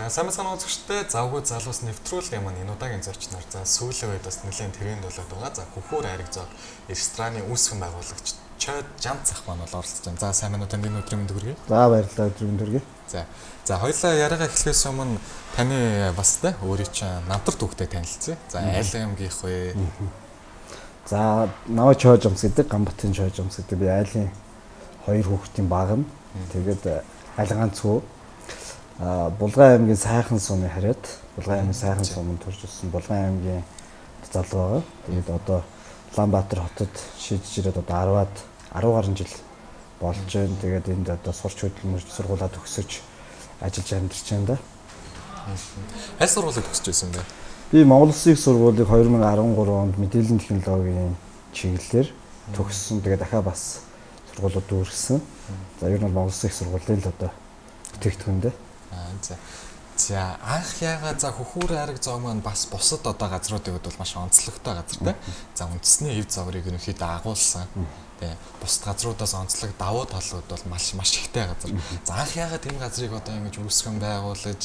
Сайн байцгаана уу үзэгчдээ. Завгүй залуус нэвтрүүлгийн маань энэ удаагийн зочноор за сүүлийн үед бас нэлээд тренд болоод байгаа. За Хөхүүр айраг зоог рестораны үүсгэн байгуулагч Чойд Жамцах маань бол оролцож байна. За сайн байна уу, танд энэ өдрийн мэнд хүргэе. За баярлалаа, өдрийн мэнд хүргэе. За хоёлаа яриагаа эхлэхээс өмнө таны бас тэ өөрийн чинь намтар түүхтэй танилцъя. За аль аймгийнх вэ? За намайг Чойд Жамц гэдэг, Ганбатын Чойд Жамц гэдэг. Би айлын хоёр хүүхдийн баг нь. Тэгээд аль ганц хүү Булган аймгийн Сайхан сумын хариад, Булган аймгийн Сайхан суманд төрж өссөн Булган аймгийн залуу байгаа. Тэгээд одоо Улаанбаатар хотод шийдэж ирээд одоо 10 гаруй жил болж байна. Тэгээд энд одоо сурч хөдөлмөрч сургуулаа төгсөж ажиллаж амьдарч байна да. Аль сургуулийг төгсөж байсан бэ? Би Монгол Улсын их сургуулийг 2013 онд мэдээллийн технологийн чиглэлээр төгссөн. Тэгээд дахиад бас сургуулиуд дүүргэсэн. За ер нь бол Монгол Улсын их сургуулийн л одоо бүтээгдэхүүн дээ. За анх яагаад за Хөхүүр айраг зоог маань бас бусад одоо газруудын хувьд бол маш онцлогтой газар те. За үндэсний хэв загварыг ерөнхийдөө агуулсан. Тэ бусад газруудаас онцлог давуу талууд бол маш маш ихтэй газар. За анх яагаад тийм газрыг одоо ингэж үүсгэн байгуулаж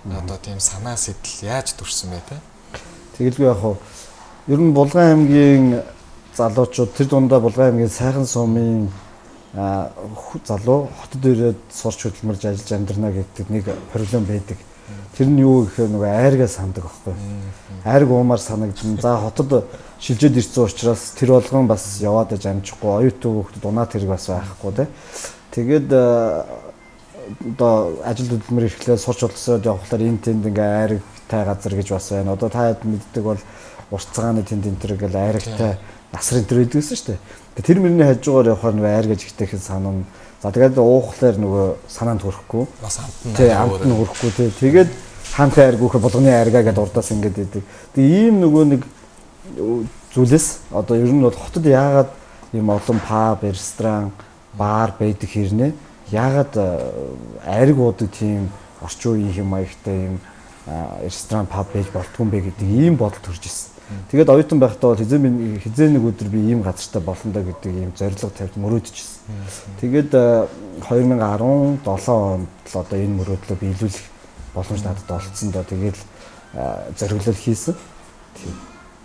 одоо тийм санаа сэтэл яаж төрсөн бэ те? Тэгэлгүй яг хуу ер нь Булган аймгийн залуучууд тэр дундаа Булган аймгийн Сайхан сумын залуу хотод ирээд сурч хөдөлмөрж ажиллаж амьдрна гэдэг нэг проблем байдаг. Тэр нь юу гэхээр нөгөө айргаа сандаг байхгүй. Айрг уумар санагдана. За хотод шилжээд ирсэн учраас тэр болгон бас яваад аж амжихгүй, оюутан хүүхдэд унаад хэрэг бас байхгүй тий. Тэгээд одоо ажил хөдөлмөр эрхлээ сурч болсоод явхлаар энэ тэнд ингээ айрагтай газар гэж бас байна. Одоо та хэд мэддэг бол урт цагааны тэнд энэ төр гэл айрагтай насар энэ төр байдаг гэсэн шүү дээ. Тэр мөрний хажуугаар явхаар нөгөө айр гэж ихтэйхэн санана. За тэгээд уухлаар нөгөө санаанд хүрэхгүй. Бас амт нь. Тий, амт нь хүрэхгүй тий. Тэгээд хаантай айрг үхэ булганы айргаа гэдээ урдаас ингэж идэг. Тэгээд ийм нөгөө нэг зүйлээс одоо ер нь бол хотод яагаад ийм олон паб, ресторан, бар байдаг хэрнээ? Яагаад айрг уудаг тийм орчин үеийн хэм маягтай ийм ресторан, паб байж болдгүй юм бэ гэдэг ийм бодол төрж ирсэн. Тэгээд оюутан байхдаа бол хизээ нэг өдөр би ийм газартай болно даа гэдэг ийм зорилго тавьж мөрөөдөж ирсэн. Тэгээд 2017 онд л одоо энэ мөрөөдлөө биелүүлэх боломж надад олцсон доо. Тэгээд зориглол хийсэн. Тийм.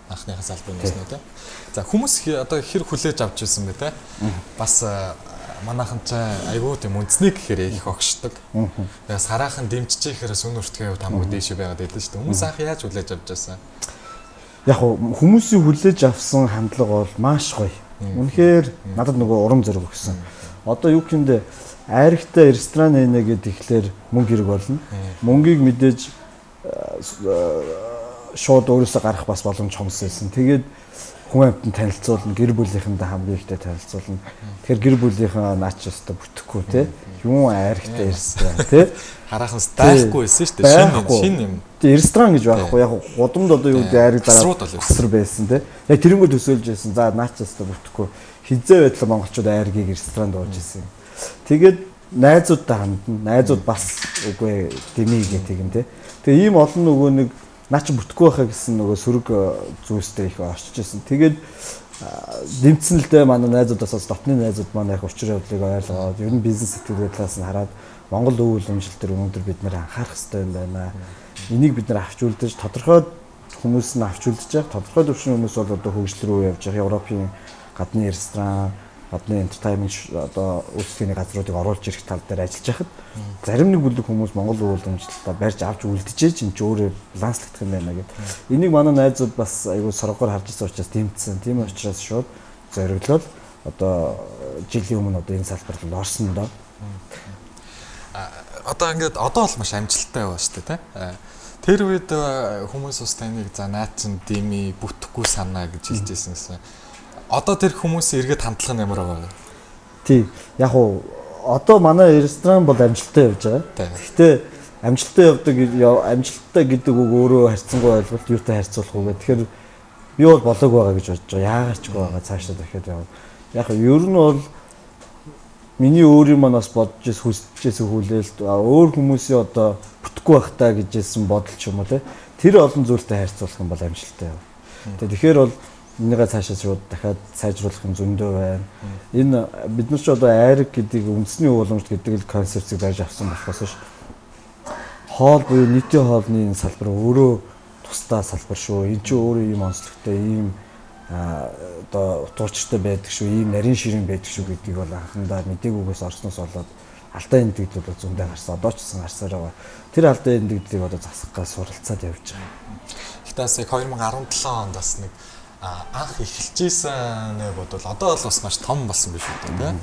Анхныхаа салбар нээсэн үү те. За хүмүүс одоо хэр хүлээж авч ирсэн бэ те? Бас манайхан ч айгүй тийм үндэсний гэхээр их огшдог. Тэгээд сараахан дэмжиж ихээр сүн өртгийн хувьд хамаагүй дээшээ байгаад байдаг шүү дээ. Хүмүүс анх яаж хүлээж авч байсан? Яг хүмүүсийн хүлээж авсан хандлага бол маш гоё. Үнэхээр надад нөгөө урам зориг өгсөн. Одоо юу гэмдэ айрагтай ресторан нэ гэдэг ихлээр мөнгө хэрэг болно. Мөнгийг мэдээж шууд өөрөөсөө гарах бас боломж хомс байсан. Тэгээд хүн амьтан танилцуулна, гэр бүлийнхэндээ хамгийн ихтэй танилцуулна. Тэгэхээр гэр бүлийнхэн наач өстө бүтэхгүй те. Юун айрагтай ресторан те. Хараахан байхгүй байсан шүү дээ. Шинэ юм. Тэгээ ресторан гэж байхгүй. Яг гудамд одоо юу гэдэг айраг зараад асар байсан те. Яг тэрнгүү төсөөлж байсан. За наач өстө бүтэхгүй. Хизээ байдлаа монголчууд айргийг ресторанд ууж исэн. Тэгээд найзуудтай хандна. Найзууд бас үгүй дэмий гэх юм те. Тэгээ ийм олон нөгөө нэг наа чи бүтэхгүй байхаа гэсэн нөгөө сөрөг зүйлстэй их орчиж байсан. Тэгээд дэмцэн л дээ манай найзуудаас бас дотны найзууд манай их учир явдлыг ойлгоод ер нь бизнес сэтгэлгээ талаас нь хараад Монгол өв уламжлал төр өнөөдөр бид нэр анхаарах хэрэгтэй юм байна. Энийг бид нэр авч үлдэж тодорхой хүмүүс нь авч үлдэж байгаа. Тодорхой түвшний хүмүүс бол одоо хөгжил рүү явж байгаа. Европын гадны ресторан, гадны entertainment одоо үйлчлэгээний газруудыг оруулж ирэх тал дээр ажиллаж байхад зарим нэг бүлэг хүмүүс Монгол өв уламжлалтаа барьж авч үлджээж энэ ч өөрөө баланслагдах юм байна гэдэг. Энийг манай найзууд бас айгүй соргоор харж ирсэн учраас дэмжсэн. Тийм учраас шууд зориглол одоо жилийн өмнө одоо энэ салбар руу орсон доо. Одоо ингээд одоо бол маш амжилттай яваа шүү дээ, тэ. Тэр үед хүмүүс ус таныг за наад чинь дими бүтэхгүй санаа гэж хэлж байсан гэсэн. Одоо тэр хүмүүсийн эргээд хандлага нь ямар байгаа вэ? Тий. Яг уу одоо манай ресторан бол амжилттай явж байгаа. Гэхдээ амжилттай явдаг амжилттай гэдэг үг өөрөө харьцангуй ойлголт юутай харьцуулах вэ? Тэгэхээр би бол болоог байгаа гэж бодож байгаа. Яагаад ч үгүй байгаа цаашдаа дахиад явна. Яг ер нь бол миний өөрийн маань бас бодож ирсэн хүсэж ирсэн хүлээлт өөр хүмүүсийн одоо бүтэхгүй байх таа гэж хэлсэн бодол ч юм уу те. Тэр олон зүйлтэй харьцуулах юм бол амжилттай явна. Тэгэхээр бол энийгээ цаашаа шууд дахиад сайжруулах юм зөндөө байна. Энэ бид нар ч одоо айраг гэдэг үндэсний уламжлалт гэдэг л концепцийг барьж авсан болохоос ш хоол буюу нийтийн хоолны энэ салбар өөрөө тусдаа салбар шүү. Энэ чинь өөрөө ийм онцлогтой, ийм одоо утга учиртай байдаг шүү, ийм нарийн ширийн байдаг шүү гэдгийг бол анхандаа мдэггүйгээс орсноос болоод алдаа эндэгдэл бол зөндөө гарсан. Одоо ч гэсэн гарсаар байгаа. Тэр алдаа эндэгдлийг одоо засах гал суралцаад явж байгаа. Гэхдээ бас яг 2017 онд бас нэг анх эхэлж исэн нэ бодвол одоо бол бас маш том болсон биш үү те.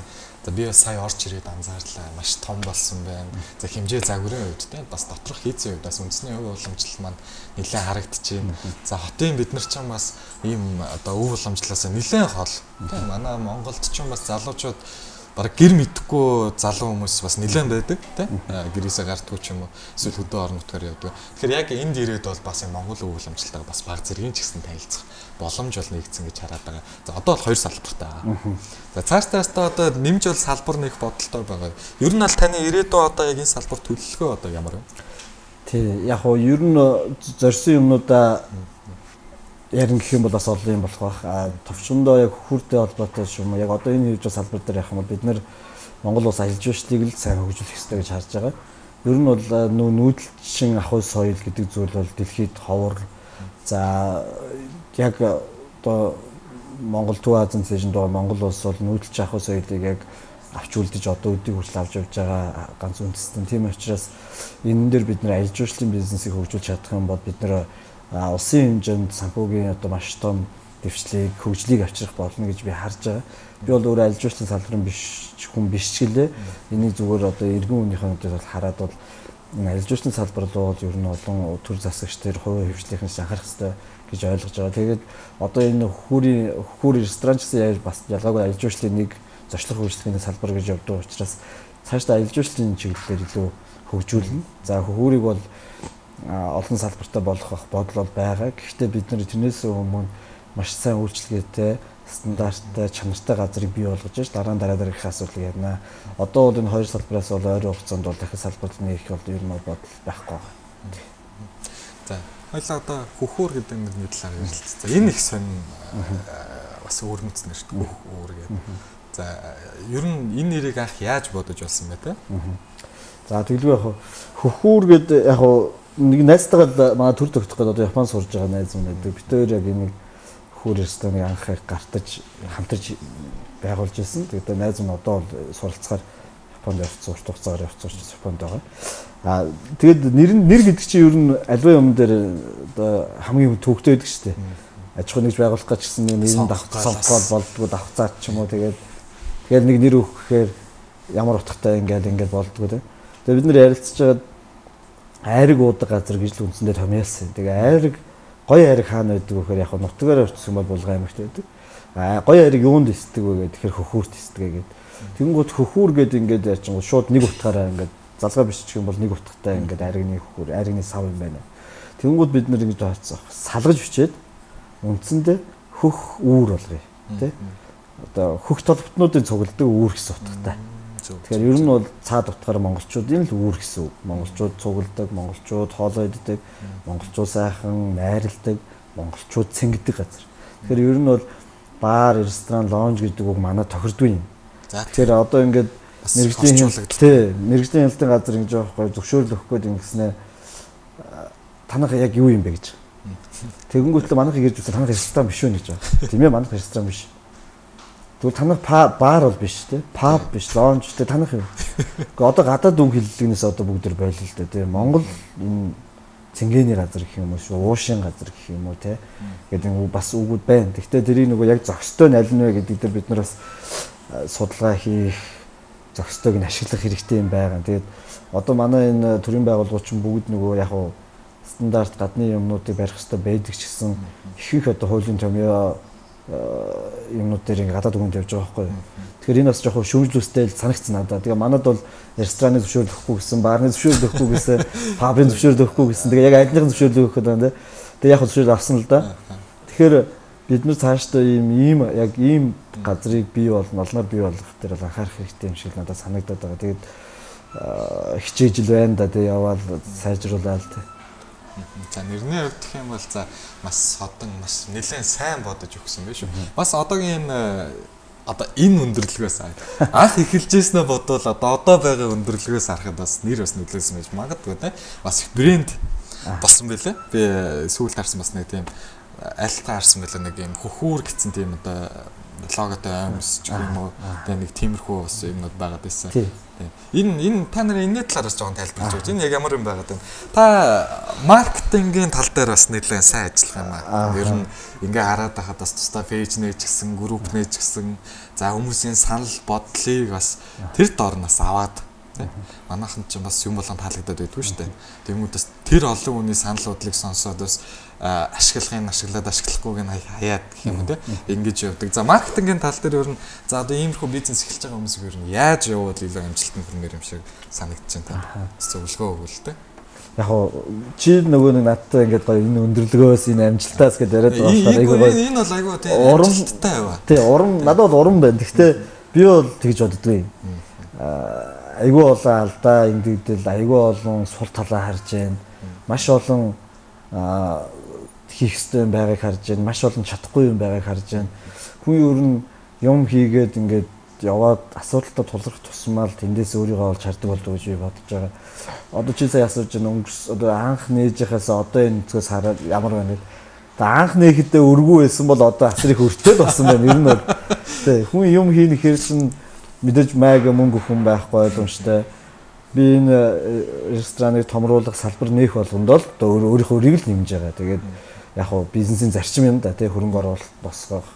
За би бас сая орж ирээд анзаарлаа. Маш том болсон байна. За хэмжээ загварын хувьд те бас доторх хийцэн хувьд бас үндэсний өв уламжлал маань нэлээд харагдаж байна. За хотын бид нар ч бас ийм одоо өв уламжлалаас нэлээд хол те. Манай Монголд ч бас залуучууд бараг гэр мэдэхгүй залуу хүмүүс бас нэлээд байдаг те. Гэрээсээ гардггүй ч юм уу эсвэл хөдөө орон нутгаар явдаг. Тэгэхээр яг энд ирээд бол бас юм Монгол өв уламжлалтайгаа бас баг зэргийн ч гэсэн танилцах боломж бол нэгдсэн гэж хараад байгаа. За одоо бол хоёр салбартай байгаа. За цаашдаа одоо нэмж бол салбар нэх бодолтой байгаа. Ер нь бол таны ирээдүйн одоо яг энэ салбар төлөвлөгөө одоо ямар вэ? Тий, яг уу ер нь зорьсон юмнуудаа ярина гэх юм бол бас олон юм болох байх. А товчондоо яг хөртэй холбоотой ч юм уу яг одоо энэ хийж салбар дээр явах юм бол бид нэр Монгол улс аялал жуулчлалыг л сайн хөгжүүлэх ёстой гэж харж байгаа. Ер нь бол нүүдэлчин ахуй соёл гэдэг зүйл бол дэлхийд ховор. За яг одоо Монгол Төв Азийн цэжинд байгаа Монгол улс бол нүүдэлчин ахуй соёлыг яг авч үлдэж одоо өдийг хүртэл авч явж байгаа ганц үндэстэн. Тийм учраас энэ дээр бид нэр аялал жуулчлалын бизнесийг хөгжүүлж чадах юм бол бид нэр улсын хэмжээнд санхүүгийн одоо маш том дэвшлийг, хөгжлийг авчрах болно гэж би харж байгаа. Би бол өөрөө аялал жуулчлалын салбарын биш хүн биш ч гэлээ. Энийг зүгээр одоо иргэн хүнийхээ өнөөдөр бол хараад бол энэ аялал жуулчлалын салбар руу бол ер нь олон төр засагч төр хувийн хөгжлийнхэн анхаарах хэрэгтэй гэж ойлгож байгаа. Тэгээд одоо энэ хөхүүр ресторан ч гэсэн яаж бас ялгаагүй аялал жуулчлалын нэг зочлох хөгжлийн салбар гэж явдаг учраас цаашдаа аялал жуулчлалын чиглэлээр илүү хөгжүүлнэ. За хөхүүрийг бол олон салбартай болох бодол бол байгаа. Гэхдээ бид нар тэрнээс өмнө маш сайн үйлчилгээтэй, стандарттай, чанартай газрыг бий болгож ш дараа нь дараа дараагийнхаа асуудлыг ярина. Одоо бол энэ хоёр салбараас бол ойрын хугацаанд бол дахин салбарт нээх бол ер нь бодол байхгүй байгаа. За хоёлаа одоо хөхүүр гэдэг нэрний талаар ярилцсан. За энэ их сонин бас өөрмөц нэр шүү дээ. Хөхүүр гэдэг. За ер нь энэ нэрийг анх яаж бодож болсон бэ те? За тэгэлгүй яг хөхүүр гэдэг яг нэг найзтайгаа манай төр төгтөх гээд одоо Японд сурж байгаа найз минь байдаг. Бид хоёр яг энэ хөхүүр рестораныг анх гартаж хамтарч байгуулж ирсэн. Тэгээд найз минь одоо бол суралцахаар Японд явцсан, урт хугацаагаар явцсан учраас Японд байгаа. Аа тэгээд нэр гэдэг чинь ер нь альва юм дээр одоо хамгийн төвөгтэй байдаг шүү дээ. Аж ахуй нэгж байгуулах гэж гэсэн нэг нэр нь давхцаа болдгоо давхцаад ч юм уу тэгээд нэг нэр өгөх гэхээр ямар утгатай ингээл болдгоо те. Тэгээд бид нэр ярилцж байгаад айраг уудаг газар гэж л үндсэндээ томьёолсон. Тэгээ айраг гоё айраг хаана байдаг вэ гэхээр яг нутгаар очсон бол Булган аймагт байдаг. А гоё айраг юунд эсдэг вэ гэхээр хөхүүрт эсдэг гэдэг. Тэгэнгүүт хөхүүр гэдэг ингээд яачингууд шууд нэг утгаараа ингээд залгаа биччих юм бол нэг утгатай ингээд айрагны хөхүүр, айрагны сав юм байна. Тэгэнгүүт бид нэр ингэж тооцсон. Салгаж бичээд үндсэндээ хөх үүр болгоё тий. Одоо хөх толботнуудын цугладаг үүр гэсэн утгатай. Тэгэхээр ер нь бол цаад утгаар монголчуудын л үүр гэсэн үг. Монголчууд цугладаг, монголчууд хоолоо иддэг, монголчууд сайхан найрладаг, монголчууд цэнгдэг газар. Тэгэхээр ер нь бол бар, ресторан, лонж гэдэг үг манай тохирдгүй юм. Тэгэхээр одоо ингээд мэргэжлийн мэргэжлийн хяналтын газар ингэж байгаа байхгүй зөвшөөрөл өгөх гээд ингэснээр танах яг юу юм бэ гэж. Тэгэнгүүт л манайх ирж үзсэн танах ресторан биш үү гэж байна. Тийм ээ манайх ресторан биш. Тэгвэл танах бар бол биш те. Паб биш, лонж те танах юм. Гэхдээ одоо гадаад үг хэллэгнээс одоо бүгд төр болил л дээ те. Монгол энэ цэнгэний газар гэх юм уу шүү, уушийн газар гэх юм уу те. Гэдэг бас үгүүд байна. Гэхдээ тэрийг нөгөө яг зохистой нь аль нь вэ гэдэг дээр бид нар бас судалгаа хийх, зохистойг нь ашиглах хэрэгтэй юм байгаа. Тэгээд одоо манай энэ төрийн байгууллагууд чинь бүгд нөгөө яг уу стандарт гадны юмнуудыг барих хэрэгтэй байдаг ч гэсэн ихэнх одоо хуулийн томьёо юмнууд дээр ингээ гадаад үгэнд явж байгаа байхгүй юу. Тэгэхээр энэ бас жоохон шүүмжлүүстэй л санагдсан надад. Тэгээ манад бол рестораны зөвшөөрөл өгөхгүй гэсэн, баарны зөвшөөрөл өгөхгүй гэсэн, пабын зөвшөөрөл өгөхгүй гэсэн. Тэгээ яг альныхын зөвшөөрөл өгөх гэдэг юм. Тэгээ яг зөвшөөрөл авсан л да. Тэгэхээр бид нар цаашдаа ийм яг ийм газрыг бий болно, олноор бий болгох дээр бол анхаарах хэрэгтэй юм шиг надад санагдаад байгаа. Тэгээд хичээж л байна да. Тэгээ яваал сайжруулаад тэ. За нэрний хувьд гэх юм бол за маш содон маш нэлээд сайн бодож өгсөн байх шүү. Бас одоогийн энэ Одоо энэ өндөрлөгөөс анх эхэлжсэнээ бодвол одоо байгаа өндөрлөгөөс харахад бас нэр бас нөлөөлсөн байж магадгүй те. Бас их брэнд болсон байлээ. Би сүүлд харсан бас нэг тийм альтаа харсан байлаа, нэг юм хөхүүр гэсэн тийм одоо логотой амьс ч юм уу тэгээ нэг тиймэрхүү бас юмнууд байгаад байсан. Энэ та нарын энэний талаар бас жоохон тайлбарлаж өгч. Энэ яг ямар юм байгаад байна? Та маркетингийн тал дээр бас нэлээд сайн ажиллах юм аа. Ер нь ингээ хараад байхад бас тусдаа пэйж нээж гисэн, групп нээж гисэн. За хүмүүсийн санал бодлыг бас тэр доорноос аваад тий. Манайхан ч бас юм болгон таалагдаад байдгүй шүү дээ. Тэнгүүдээс тэр олон хүний санал бодлыг сонсоод бас ашиглахын ашиглаад ашиглахгүйг нь хаяад гэх юм уу те ингэж явдаг. За маркетингийн тал дээр ер нь за одоо иймэрхүү бизнес эхэлж байгаа хүмүүсийг ер нь яаж явуул илүү амжилтанд хүрмээр юм шиг санагдаж байна та. Зөвлөгөө өгвөл те. Яг уу чи нөгөө нэг надтай ингээд гоё энэ өндөрлөгөөс энэ амжилтаас гэдээ яриад байгаа болохоор айгүй гоё. Энэ бол айгүй те амжилттай байва. Тий, урам надад бол урам байна. Гэхдээ би бол тэгж боддгүй. Айгүй олон алдаа эндэгдэл, айгүй олон сул талаа харж байна. Маш олон хийх ёстой юм байгааг харж байна. Маш олон чадахгүй юм байгааг харж байна. Хүн ер нь юм хийгээд ингээд яваад асуудалтай тулгарх тусмаа л тэндээс өөрийгөө олж хардаг болдог гэж би бодож байгаа. Одоо чи сая асууж байна, өнгөрс одоо анх нээжихээс одоо энэ өнцгөөс хараад ямар байна вэ? Одоо анх нээхэдээ өргүү байсан бол одоо асар их өртөө болсон байна. Ер нь бол тий, хүн юм хийнэхээр чинь мэдээж майг мөнгө хүн байхгүй боломжтой. Би энэ рестораныг томруулах, салбар нээх болгонд л одоо өөрийнхөө өрийг л нэмж байгаа. Тэгээд яг хуу бизнесийн зарчим юм да тий, хөрөнгө оруулалт босгох,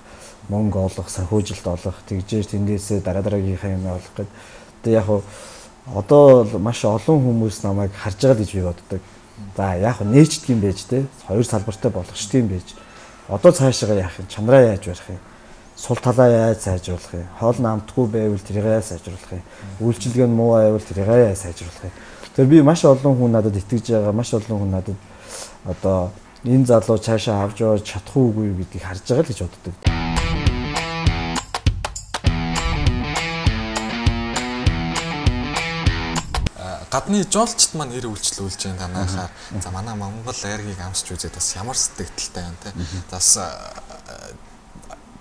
мөнгө олох, санхүүжилт олох, тэгжээж тэндээсээ дараа дараагийнхаа юм олох гээд. Тэгээд яг хуу одоо маш олон хүмүүс намайг харж байгаа л гэж би боддог. За яг хуу нээчдэг юм байж тий, хоёр салбартай болгочдөг юм байж. Одоо цаашаа яах юм, чанараа яаж барих юм? Сул талаа яаж сайжруулах юм? Хоол нь амтгүй байвал тэрийг яаж сайжруулах юм? Үйлчилгээ нь муу байвал тэрийг яаж сайжруулах юм? Тэгэхээр би маш олон хүн надад итгэж байгаа, маш олон хүн надад одоо энэ залуу цаашаа авч явж чадах уугүй гэдгийг харж байгаа л гэж боддог. Гадны жуулчд маань нэр үйлчлүүлж байна танахаар. За манай Монгол айргийг амсч үзээд бас ямар сэтгэлтэй байна те. Бас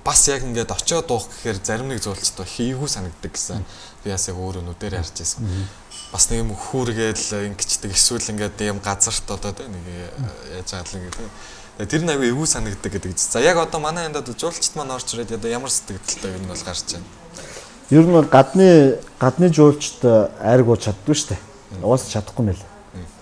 бас яг ингээд очиод дуух гэхээр зарим нэг зуулчд хийгүү санагддаг гэсэн. Би бас яг өөрөө нүдээр харж байсан. Бас нэг юм хүүргээл ингэчдэг эсвэл ингээд юм газарт одоо те нэг яаж байгаа л ингээд те. Тэр нь аягүй эвгүй санагддаг гэдэг. За яг одоо манай энд одоо жуулчд маань орж ирээд одоо ямар сэтгэлтэй ер нь бол гарч байна. Ер нь бол гадны жуулчд айрг ууж чаддгүй шүү дээ. Уус чадахгүй мэл.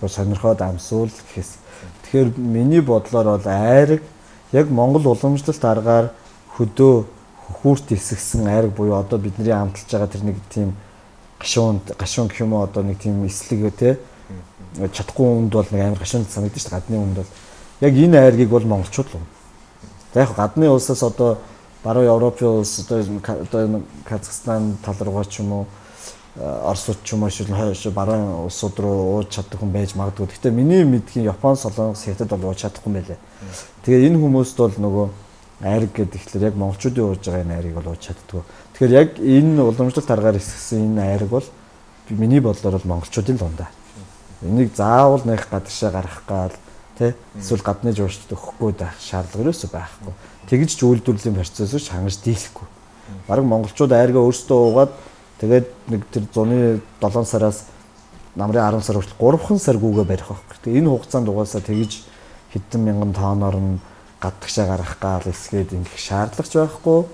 Тэр сонирхоод амсуул гэхээс. Тэгэхээр миний бодлоор бол айрг яг Монгол уламжлалт аргаар хөдөө хөхүүрт эсгсэн айраг буюу одоо бидний амталж байгаа тэр нэг тийм гашуун гэх юм уу одоо нэг тийм эслэг те чадахгүй хүнд бол нэг амар гашуун санагдаж шүү дээ. Гадны хүнд бол яг энэ айргийг бол монголчууд л. За яг гадны улсаас одоо баруун Европын улс одоо Казахстан тал руугаа ч юм уу Оросууд ч юм уу эсвэл баруун улсууд руу ууж чаддаг хүн байж магадгүй. Гэхдээ миний мэдхийн Япон, Солонгос, Хятад бол ууж чадахгүй байлээ. Тэгээ энэ хүмүүст бол нөгөө айраг гэдэг тэгэхээр яг монголчуудын ууж байгаа энэ айрыг бол ууж чаддгүй. Тэгэхээр яг энэ уламжлалт аргаар эсгсэн энэ айраг бол миний бодлоор бол монголчуудын л ундаа. Энийг заавал нэг гадагшаа гаргах гал тий эсвэл гадны жуулчдад өгөхгүй байх шаардлага ерөөсөө байхгүй. Тэгж ч үйлдвэрлэлийн процессыг хангаж дийлэхгүй. Бараг монголчууд айргаа өөрсдөө уугаад тэгээд нэг тэр зуны 7 сараас намрын 10 сар хүртэл 3 сар гүүгээ барих байхгүй. Тэгээ энэ хугацаанд угаасаа тэгж хэдэн мянган тоноор нь гадагшаа гаргах гал эсгээд ингэх шаардлагач байхгүй,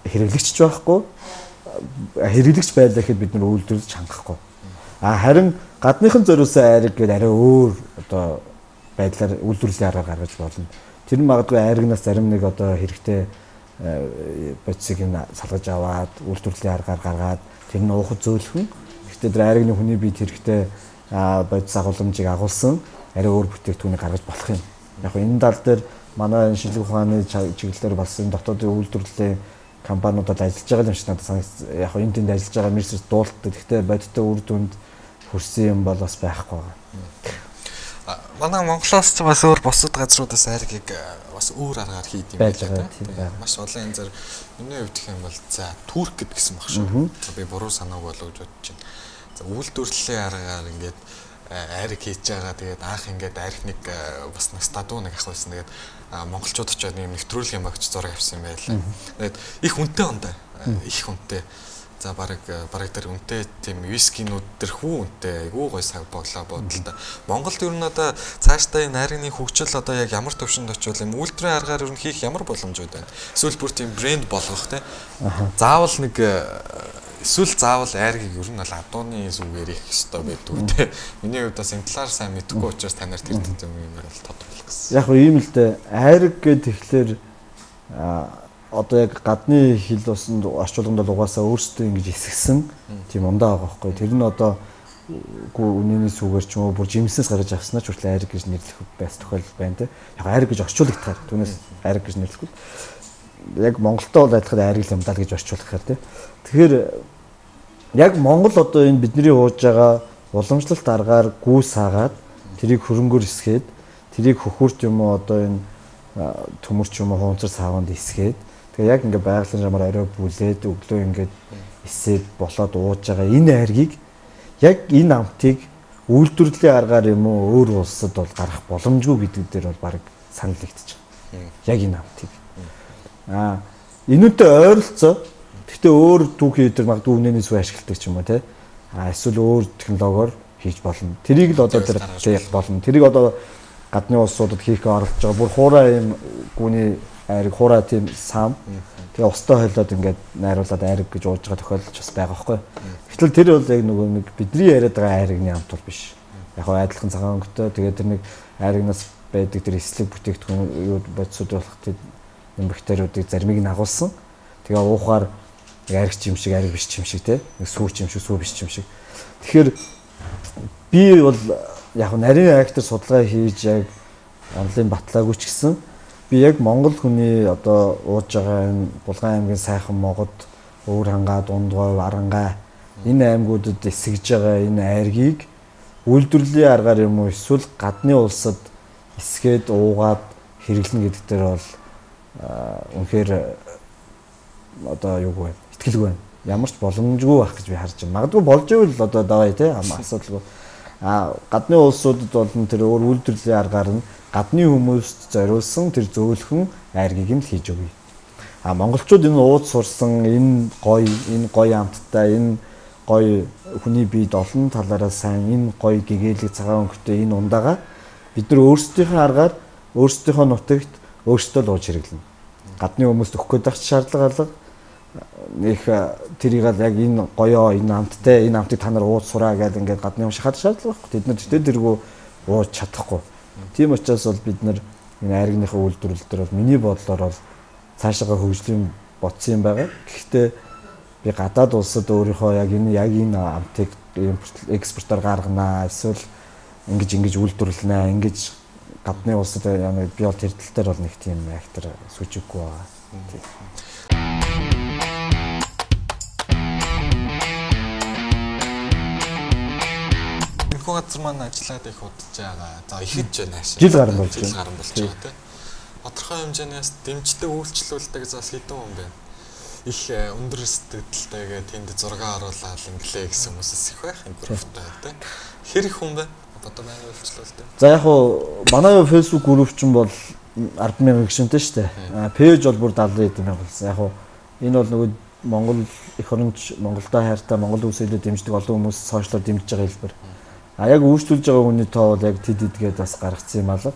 хэрэглэгч ч байхгүй. Хэрэглэгч байлаа гэхэд бид нар үйлдвэрлэж хангахгүй. А харин гадныхан зориулсан айраг гэдэг арай өөр одоо байдлаар үйлдвэрлэлийн аргаар гаргаж болно. Тэр нь магадгүй айрагнаас зарим нэг одоо хэрэгтэй бодисыг нь салгаж аваад үйлдвэрлэлийн аргаар гаргаад тэр нь уухад зөөлхөн. Гэхдээ тэр айрагны хүний биед хэрэгтэй бодис агуулмжийг агуулсан арай өөр бүтээгдэхүүнийг гаргаж болох юм. Яг энэ тал дээр манай шинжлэх ухааны чиглэлээр болсон дотоодын үйлдвэрлэлийн компаниудад ажиллаж байгаа юм шиг надад санагц. Яг энэ тэнд ажиллаж байгаа мэрс дуултдаг. Гэхдээ бодиттой үр дүнд хүрсэн юм бол бас байхгүй байгаа. Манай Монголоос ч бас өөр бусад газруудаас айргийг бас өөр аргаар хийд юм байж байгаа. Маш олон янзаар миний хувьд гэх юм бол за Турк гэдэг гэсэн баг шүү. Би буруу санааг болов гэж бодож байна. За үйлдвэрлэлийн аргаар ингээд айраг хийж байгаа. Тэгээд анх ингээд айрхныг бас нэг стадуу нэг ах байсан. Тэгээд монголчууд очиод нэг нэвтрүүлгийн багч зураг авсан юм байлаа. Тэгээд их үнэтэй ондоо. Их үнэтэй. За бараг тэр үнэтэй тийм вискинүүд тэр хүү үнэтэй айгүй гой сав боглоо бодолтой. Монголд ер нь одоо цаашдаа энэ айрганы хөгжил одоо яг ямар төвшөнд очивол юм үйлдвэрийн аргаар ер нь хийх ямар боломжууд байна? Эсвэл бүр тийм брэнд болгох те. Заавал нэг эсвэл заавал айргийг ер нь бол адууны зүгээр их ёстой байдгүй те. Миний хувьд бас энэ талаар сайн мэдэхгүй учраас танаар тэр юм бол тодруулах гэсэн. Яг гоо ийм л дээ. Айраг гэдэг тэгэхээр одоо яг гадны хил усанд орчуулганд бол угаасаа өөрсдөө ингэж эсгсэн тийм ундаа байгаа байхгүй. Тэр нь одоо үгүй үнэний сүгээр ч юм уу бүр жимснээс гаргаж авснаа ч хүртэл айраг гэж нэрлэх байс тохиолдол байна те. Яг айраг гэж орчуулагдахаар түүнээс айраг гэж нэрлэхгүй. Яг Монголтой бол адилхан айраг юм даа гэж орчуулахаар те. Тэгэхээр яг Монгол одоо энэ бидний ууж байгаа уламжлалт аргаар гүйс хаагаад тэрийг хөрөнгөөр эсгээд тэрийг хөхөрт юм уу одоо энэ төмөрч юм уу хуунцар саванд эсгээд тэгээ яг ингээ байгалийн жамаар орой бүлээд өглөө ингээд эсээд болоод ууж байгаа энэ айргийг яг энэ амтыг үйлдвэрлэлийн аргаар юм уу өөр улсад бол гарах боломжгүй гэдэг дээр бол баг санал нэгдэж байгаа. Яг энэ амтыг. Энүүтэй ойролцоо. Гэхдээ өөр түүхийн өдр магадгүй үнэний сүү ашигладаг ч юм уу те. Эсвэл өөр технологиор хийж болно. Тэрийг л одоо тэр болно. Тэрийг одоо гадны улсуудад хийхээ оролдож байгаа. Бүр хуурай юм гүний айраг хуурай тийм сам. Тэгээ устай хойлоод ингээд найруулад айраг гэж ууж байгаа тохиолдол ч бас байгаа байхгүй. Гэтэл тэр бол яг нөгөө нэг бидний яриад байгаа айрагны амт бол биш. Яг гоо адилхан цагаан өнгөтэй. Тэгээ тэр нэг айрагнаас байдаг тэр эслэг бүтээгдэхүүн юу бодисууд болох тийм бактериудыг заримыг нь агуулсан. Тэгээ уухаар нэг айраг юм шиг айраг биш юм шиг те. Нэг сүүч юм шиг сүү биш юм шиг. Тэгэхээр би бол яг нарийн актер судалгаа хийж яг онлайн батлаагүй ч гэсэн би яг Монгол хүний одоо ууж байгаа энэ Булган аймгийн сайхан Могод, Өвөр хангаа, Дундгой, Арангаа энэ аймагуудад эсгэж байгаа энэ айргийг үйлдвэрлэлийн аргаар юм уу эсвэл гадны улсад эсгээд уугаад хэрэглэнэ гэдэг дээр бол үнэхээр одоо юугүй байна. Итгэлгүй байна. Ямар ч боломжгүй байх гэж би харж байна. Магадгүй болж ивэл одоо даваа тий асуудалгүй. Гадны улсуудад бол тэр өөр үйлдвэрлэлийн аргаар нь гадны хүмүүст зориулсан тэр зөөлхөн айргийг нь л хийж өгье. Монголчууд энэ ууц сурсан энэ гоё амттай, энэ гоё хүний биед олон талаараа сайн, энэ гоё гэгээлэг цагаан өнгөтэй энэ ундаага бид нар өөрсдийнхөө аргаар өөрсдийнхөө нутагт өөрсдөө л ууж хэрэглэнэ. Гадны хүмүүст өгөх гээд байх шаардлага алга. Нэх тэрийг л яг энэ гоёо, энэ амттай, энэ амтыг та нар ууж сураа гэдэг ингээд гадны юм шахаад шаардлага байхгүй. Тэд нар тэртээ тэргүй ууж чадахгүй. Тийм учраас бол бид нар энэ айргийнхаа үйлдвэрлэл дээр бол миний бодлоор бол цаашаага хөгжлийн бодсон юм байгаа. Гэхдээ би гадаад улсад өөрийнхөө яг энэ амтыг экспортоор гарганаа, эсвэл ингэж үйлдвэрлэнэ, ингэж гадны улсад би бол тэр тал дээр бол нэг тийм актер сүжиггүй байгаа. Энэхүү газар маань ажиллаад их удаж байгаа. За ихэд нааш. Жил гарan болж байна. Жил гарan болж байгаа тийм. Тодорхой хэмжээнээс дэмждэг, үйлчлүүлдэг зас хэдэн хүн бэ? Их өндөр сэтгэлтэйгээ тэнд зураг оруулаад инглээ гэсэн хүмүүсээс их байх энэ групптэй тийм. Хэр их хүн бэ? Одоо манай үйлчлүүлдэг. За яг хуу манай Facebook групп чинь бол 10,000 гишүүнтэй шүү дээ. Пэйж бол бүр 70 хэдэн мянга болсон. Яг хуу энэ бол нөгөө Монгол эх оронч Монголдо хайртай Монгол үйлсэлээ дэмждэг олон хүмүүс сошиалор дэмжиж байгаа хэлбэр. Яг үйлчлүүлж байгаа хүний тоо бол яг тэд эдгээд бас гаргацсан юм алга.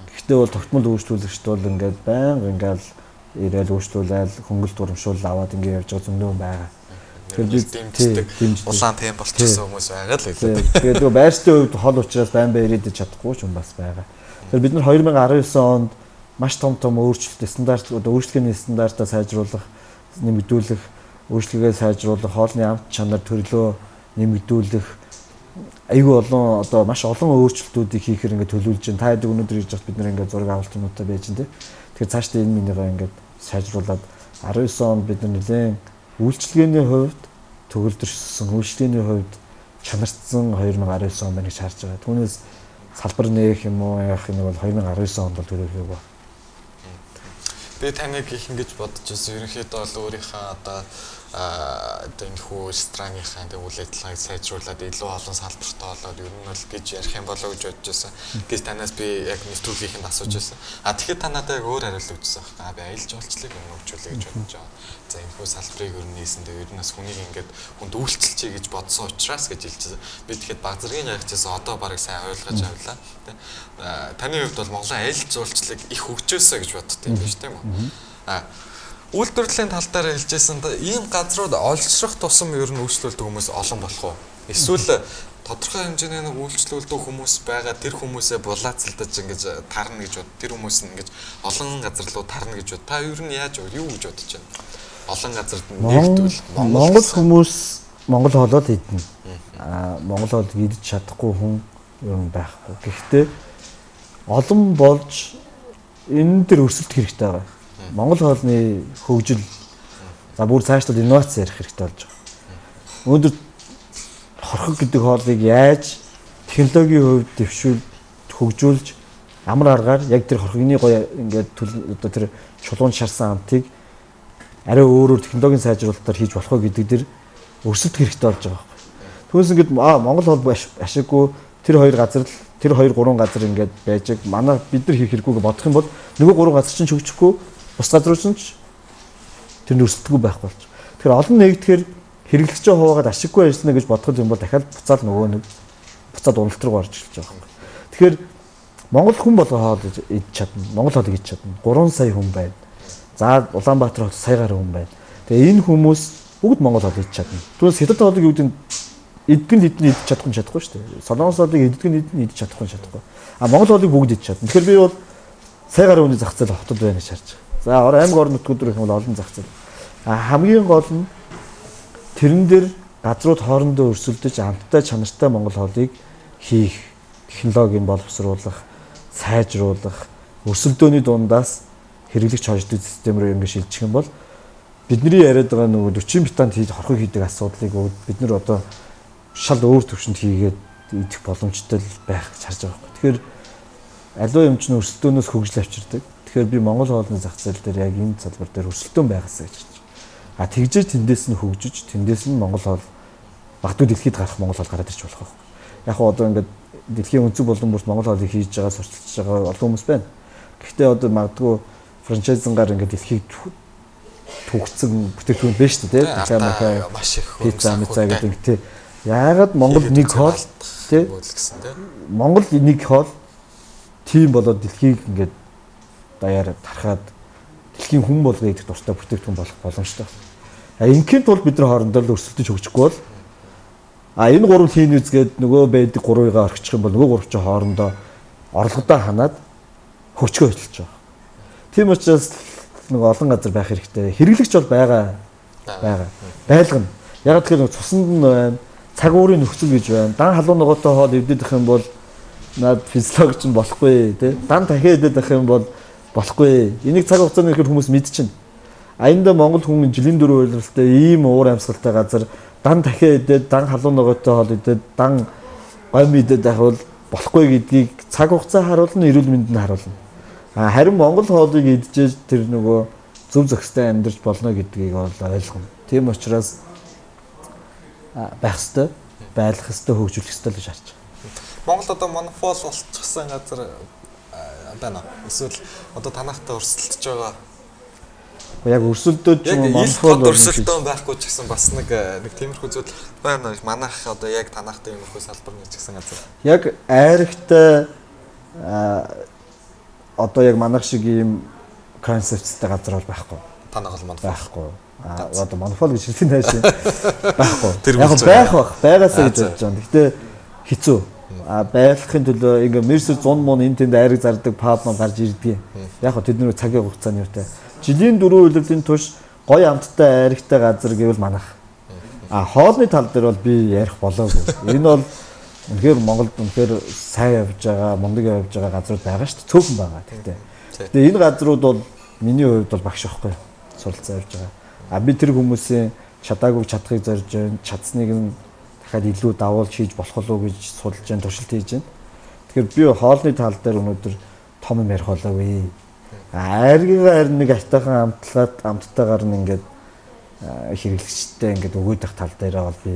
Гэхдээ бол тогтмол үйлчлүүлэгчд бол ингээд байнга ингээл ирээл үйлчлүүлээл хөнгөлт урамшуул аваад ингээд явж байгаа зөндөө байгаа. Тэгэхээр би дэмждэг улаан тэм болчихсон хүмүүс байгаа л байлаа. Тэгээд нөгөө байршлын хувьд хол учраас байн байн ирээд чадахгүй ч юм бас байгаа. Тэгэхээр бид нар 2019 онд маш том өөрчлөлт стандарт одоо үйлчлэгээний стандартаа сайжруулах, нэмэгдүүлэх, үйлчлэгээ сайжруулах, хоолны амт чанар төрлөө нэмэгдүүлэх айгүй олон одоо маш олон өөрчлөлтүүдийг хийхээр ингээд төлөвлөж байна. Та хэд өнөөдөр ирж байхад бид нэр ингээд зураг авалт юмудаа байж байна те. Тэгэхээр цаашдаа энэ минийгаа ингээд сайжруулад 19 онд бид нар нэлээд үйлчлэгээний хувьд төгөлдрөссөн, үйлчлэгээний хувьд чанарцсан 2019 он байна гэж харж байгаа. Түүнээс салбар нээх юм уу яах юм бол 2019 онд бол төлөвлөгөөгүй. Би таныг их ингэж бодож байсан. Ерөнхийдөө бол өөрийнхөө одоо одоо энэ хүү рестораныхаа тэг үйл ажиллагааг сайжруулад илүү олон салбартай болоод ер нь бол гэж ярих юм болоо гэж бодож байсан. Гэж танаас би яг нэвтрүүлгийнхэнд асууж байсан. А тэгэхэд та надад яг өөр хариулт өгсөн байхгүй. Би аялал жуулчлалыг ер нь хөгжүүлэе гэж бодож байгаа. За энэ хүү салбарыг ер нь нээсэн тэг ер нь бас хүнийг ингээд хүнд үйлчилчихье гэж бодсон учраас гэж хэлчихсэн. Би тэгэхэд баг зэргийн гайхчихсан. Одоо барыг сайн ойлгож авлаа. Тэ. Таны хувьд бол Монголын аялал жуулчлалыг их хөгжөөсэй гэж боддоо юм биш тийм үү? А үйлдвэрлэлийн тал дээр хэлжсэн ийм газрууд олшрох тусам ер нь үйлчлүүлдэг хүмүүс олон болох уу? Эсвэл тодорхой хэмжээний нэг үйлчлүүлдэг хүмүүс байгаа тэр хүмүүсээ булаацалдаж ингэж тарна гэж бод. Тэр хүмүүс нь ингэж олон газар руу тарна гэж бод. Та ер нь яаж юу гэж бодож байна? Олон газарт нэгдвэл Монгол хүмүүс Монгол хоолой л идэнэ. Аа Монгол хоолыг идэж чадахгүй хүн ер нь байхгүй. Гэхдээ олон болж энэ дэр өрсөлдөх хэрэгтэй байгаа. Монгол хоолны хөгжил за бүр цаашлал инновац ярих хэрэгтэй болж байгаа. Өнөөдөр хорхог гэдэг хоолыг яаж технологийн хувьд дэвшүүл хөгжүүлж амар аргаар яг тэр хорхогны гоё ингээд одоо тэр чулуун шарсан амтыг арай өөрөөр технологийн сайжруулалтаар хийж болох уу гэдэг дэр өрсөлдөх хэрэгтэй болж байгаа байхгүй. Түүнээс ингээд Монгол хоол ашиггүй тэр хоёр газар л тэр 2 3 газар ингээд байж манай бид нар хийх хэрэггүйг бодох юм бол нөгөө 3 газар чинь хөгжихгүй бус газрууд чинь тэр өрсөлдөггүй байх болж. Тэгэхээр олон нэгдэхээр хэрэглэгчээ хуваагаад ашиггүй ажиллана гэж бодох юм бол дахиад буцаал нөгөө нэг буцаад уналт руу орж эхэлж байгаа юм. Тэгэхээр Монгол хүн болгон хоол идэж чадна. Монгол хоолыг идэж чадна. 3 сая хүн байна. За Улаанбаатар хот сая гаруй хүн байна. Тэгээ энэ хүмүүс бүгд монгол хоол идэж чадна. Түүнээс хятад хоолыг юу гэдэг нь иддэг нь идэж чадахгүй чадахгүй шүү дээ. Солонгос хоолыг иддэг нь идэж чадахгүй чадахгүй. А монгол хоолыг бүгд идэж чадна. Тэгэхээр би бол сая гаруй хүний зах зээл хотод байна гэж харж байгаа. За аймаг орон нутгууд руу гэх юм бол олон зах зээл. А хамгийн гол нь тэрэн дээр газрууд хоорондоо өрсөлдөж амттай чанартай монгол хоолыг хийх, технологийн боловсруулах, сайжруулах, өрсөлдөөний дундаас хэрэглэгч хождог систем рүү ингэ шилжих юм бол бидний яриад байгаа нөгөө 40 бетанд хийж хорхог хийдэг асуудлыг бид нар одоо шал өөр төвшөнд хийгээд идэх боломжтой байх гэж харж байгаа байхгүй. Тэгэхээр аливаа юм чинь өрсөлдөөнөөс хөгжил авчирдаг. Тэгэхээр би Монгол хоолны зах зээл дээр яг энэ салбар дээр өрсөлдөөн байгаасаа гэж харж байгаа. А тэгжээж тэндээс нь хөгжиж, тэндээс нь Монгол хоол магадгүй дэлхийд гарах Монгол хоол гараад ирч болох байхгүй. Яг хоо одоо ингээд дэлхийн өнцөг болон бүрт Монгол хоолыг хийж байгаа, сурталчилж байгаа олон хүмүүс байна. Гэхдээ одоо магадгүй франчайзингаар ингээд дэлхийг түгцэн бүтээгдэхүүн байна шүү дээ, тийм. Дахиад маш их пицца, мицца гэдэг тийм. Яагаад Монгол нэг хоол тийм Монгол нэг хоол тийм болоод дэлхийг ингээд даяар тархаад дэлхийн хүн болго идэх дуртай бүтээгдэхүүн болох боломжтой. А ингийн тулд бид нар хоорондоо л өрсөлдөж хөгжихгүй бол а энэ гурав хийн үзгээд нөгөө байдаг гурвыгаа орхичих юм бол нөгөө гурав чинь хоорондоо орлогодоо ханаад хөгжгөө хөтөлж байгаа. Тийм учраас нөгөө олон газар байх хэрэгтэй. Хэрэглэгч бол байгаа. Байлгана. Яг тэгэхээр нөгөө цуснд нь байна. Цаг уурын нөхцөл гэж байна. Дан халуун ногоотой хоол эвдээд их юм бол над физиологи чинь болохгүй тий. Дан дахиад эвдээд их юм бол болохгүй. Энийг цаг хугацааны ихээр хүмүүс мэдчихнэ. А энд Монгол хүн жилийн дөрөв үйлрэлтэй ийм уур амьсгалтай газар дан дахиад идээд, дан халуун ногоотой хоол идээд, дан гомь идээд байх бол болохгүй гэдгийг цаг хугацаа харуулна, эрүүл мэнд нь харуулна. А харин Монгол хоолыг идчихэж тэр нөгөө зөв зохистой амьдарч болно гэдгийг бол ойлгоно. Тийм учраас байх ёстой, байлгах ёстой, хөгжүүлэх ёстой л гэж харж байгаа. Монгол одоо монопол болчихсон газар байна. Эсвэл одоо танахтай өрсөлдөж байгаа. Яг өрсөлдөөд ч юм монопол өрсөлдөөн байхгүй ч гэсэн бас нэг тиймэрхүү зүйл байна. Манайх одоо яг танахтай иймэрхүү салбар нэг ч гэсэн газар. Яг айрагтай одоо яг манайх шиг ийм концепттэй газар бол байхгүй. Танах бол монопол байхгүй. Одоо монопол гэж хэлсэн тааш байхгүй. Яг байх бах, байгаасаа гэж бодож байгаа. Гэхдээ хэцүү. А байлгахын төлөө ингээ мерсер 100 мөн энэ тэнд айраг зардаг паб мөн гарч ирдэг. Яг хөө тэдний цагийн хугацааны юутай. Жилийн дөрвөн үйлрлийн турш гоё амттай айрагтай газар гэвэл манайх. А хоолны тал дээр бол би ярих болоогүй. Энэ бол үнэхээр Монголд үнэхээр сайн явж байгаа, мундаг явж байгаа газрууд байгаа шүү дээ. Цөөхөн байгаа. Тэгтээ. Тэгээ энэ газрууд бол миний хувьд бол багш байхгүй. Суралцаа явж байгаа. А би тэр хүмүүсийн чадаагүй чадхыг зорж байна. Чадсныг нь дахиад илүү давуулж хийж болох уу гэж судалж байна, туршилт хийж байна. Тэгэхээр би хоолны тал дээр өнөөдөр том юм ярих болоогүй. Айргигаа харин нэг айтайхан амтлаад амттайгаар нь ингээд хэрэглэгчтэй ингээд өгөөд байх тал дээрээ бол би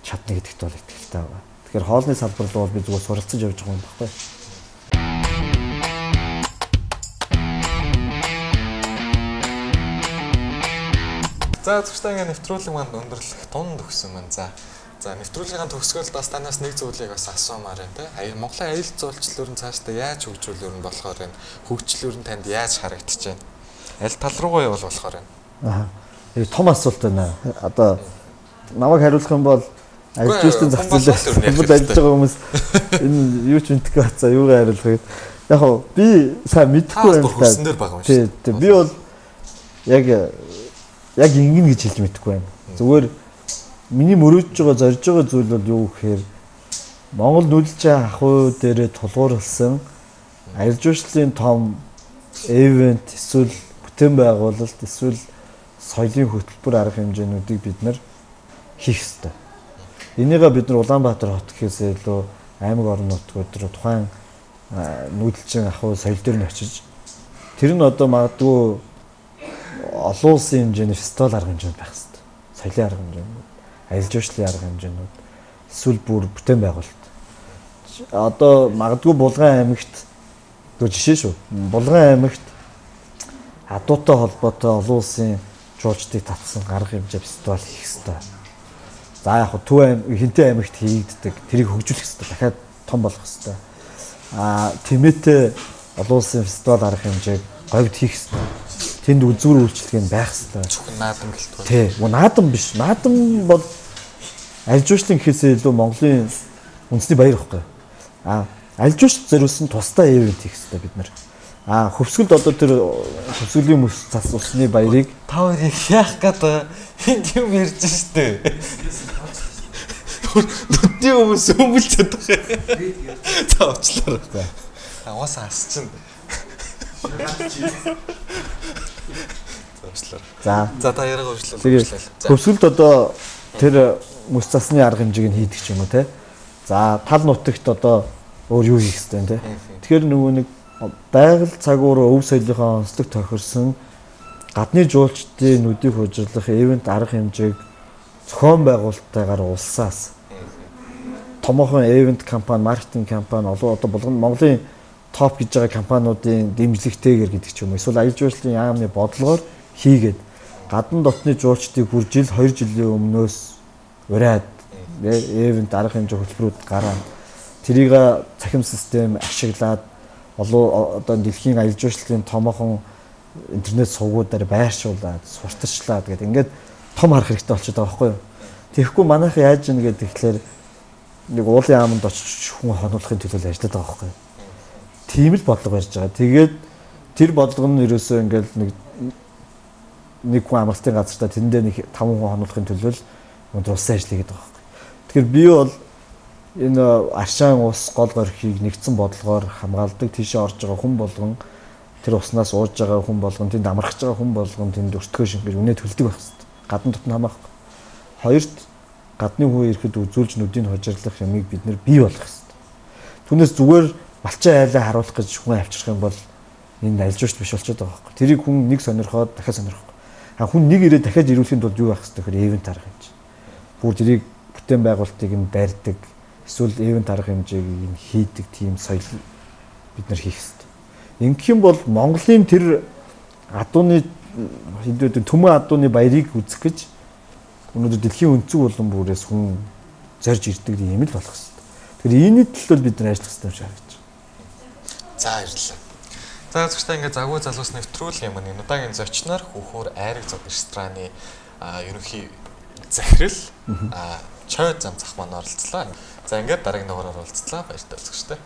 чадна гэдэгт бол итгэлтэй байгаа. Тэгэхээр хоолны салбар руу бол би зүгээр суралцаж явж байгаа юм баггүй. За зөвхөн ингээд нэвтрүүлэг манд өндөрлөх тунд өгсөн мэн. За нэвтрүүлгийн төгсгөлд бас танаас нэг зүйлийг бас асуумаар байна те. Монголын аялал жуулчлал нь цаашдаа яаж хөгжүүлэр нь болохоор байна? Хөгжлөөр нь танд яаж харагдаж байна? Аль тал руугаа явал болохоор байна? Аа. Яг том асуулт байна. Одоо намайг хариулах юм бол аялал жуулчлалын зах зээлээр ажиллаж байгаа хүмүүс энэ юу ч мэдхгүй бацаа юугаар хариулах вэ? Яг хөө би сайн мэдэхгүй байна. Хөрсөн дээр байгаа юм шүү. Тий. Би бол яг ингэнэ гэж хэлж мэдэхгүй байна. Зүгээр миний мөрөөдж байгаа, зорж байгаа зүйл бол юу гэхээр Монгол нүүдэлчин ахуй дээрээ тулгуурласан аялал жуулчлалын том ивент эсвэл бүтээн байгуулалт эсвэл соёлын хөтөлбөр арга хэмжээнүүдийг бид нар хийх ёстой. Энийгээ бид нар Улаанбаатар хот гэхээс илүү аймаг орон нутгууд руу тухайн нүүдэлчин ахуй соёл дээр нь очиж тэр нь одоо магадгүй олон улсын хэмжээний фестивал арга хэмжээнд байх ёстой. Соёлын арга хэмжээнүүд, аялал жуулчлалын арга хэмжээнүүд, эсвэл бүр бүтээн байгуулалт. Одоо магадгүй Булган аймагт жишээ шүү. Булган аймагт адуутай холбоотой олон улсын жуулчдыг татсан арга хэмжээ фестивал хийх ёстой. За яг хөө Төв аймаг, Хинтээ аймагт хийгддэг. Тэрийг хөгжүүлэх ёстой. Дахиад том болгох ёстой. Тэмээтэй олон улсын фестивал арга хэмжээг говьд хийх ёстой. Тэнд үзүүр үйлчлэг нь байх ёстой. Зөвхөн наадам гэлтгүй. Тий. Наадам биш. Наадам бол аялал жуулчлалын гэхээсээ илүү Монголын үндэсний баяр байхгүй. Аялал жуулчлалд зориулсан тусдаа ивент хийх ёстой бид нар. Хөвсгөлд одоо тэр хөвсгөлийн мөс цас усны баярыг та хоёрыг яах гээд энд юм ярьж штэ. Нүдний хүмүүс өмөлж чадах. За уучлаарай. Угаасаа ас чинь. За уучлаарай. За та яриага уучлаарай. Хөвсгөлд одоо тэр мөс цасны арга хэмжээг нь хийдэг ч юм уу те. За тал нутагт одоо өөр юу хийх ёстой юм те. Тэгэхээр нөгөө нэг байгаль цаг уур өв соёлынхоо онцлог тохирсон гадны жуулчдын нүдийг хужирлах ивент арга хэмжээг зохион байгуулалттайгаар улсаас томоохон ивент компани, маркетинг компани олон одоо болгон Монголын топ гэж байгаа компаниудын дэмжлэгтэйгээр гэдэг ч юм уу эсвэл аялал жуулчлалын яамны бодлогоор хийгээд гадна дотны жуулчдыг бүр жил 2 жилийн өмнөөс ураад ивент арга хэмжээ хөтөлбөрүүд гараад тэрийг цахим систем ашиглаад олон одоо дэлхийн аялал жуулчлалын томоохон интернет сувгуудаар байршуулад, сурталчлаад гэдэг ингээд том харах хэрэгтэй болчиход байгаа байхгүй юу. Тэгэхгүй манайх яаж ийн гэдэг тэгэхээр нэг уулын ааманд очиж хүн хонуулахын төлөө ажиллаад байгаа байхгүй юу. Тийм л бодлого барьж байгаа. Тэгээд тэр бодлого нь ерөөсөө ингээд нэг хүн амралтын газартаа тэндээ нэг 5 хүн хонуулахын төлөө л өндөр улсын ажил хийгээд байгаа байхгүй юу. Тэгэхээр би бол энэ аршаан ус гол горхийг нэгдсэн бодлогоор хамгаалдаг, тийшээ орж байгаа хүн болгон тэр уснаас ууж байгаа хүн болгон тэнд амрах байгаа хүн болгон тэнд өртгөө шингэж үнэ төлдөг байх хэрэгтэй. Гадна дотн хамаахгүй. Хоёрт гадны хүн ирэхэд үзүүлж нүдийг хожирлах юмыг бид нэр бий болгох хэрэгтэй. Түүнээс зүгээр балчаа айлаа харуулах гэж хүн авчрах юм бол энэ аялал жуулчлал биш болчиход байгаа байхгүй. Тэрийг хүн нэг сонирхоод дахиад сонирхохгүй. А хүн нэг ирээд дахиад ирүүлэхийн тулд юу байх хэрэгтэй гэхээр ивент арга хэмжээ. Бүр тэрийг бүтээн байгуулалтыг нь барьдаг, эсвэл ивент арга хэмжээг нь хийдэг тийм соёл бид нар хийх хэрэгтэй. Ингэх юм бол Монголын тэр адууны хэдүүд төмөн адууны баярыг үзэх гэж өнөөдөр дэлхийн өнцөг болон бүрээс хүн зорж ирдэг юм л болох хэрэгтэй. Тэгэхээр энэ төлөө бид нар ажиллах хэрэгтэй юм шиг харагдаж байна. За баярлалаа. За үзэгчдээ ингээд завгүй залуус нэвтрүүлэг юм. Энэ удаагийн зочноор Хүүхүүр айраг зог рестораны ерөнхий захирал Чой зам зах маань оролцлоо. За ингээд дараагийн дугаараар уулзлаа. Баяртай үзэгчдээ.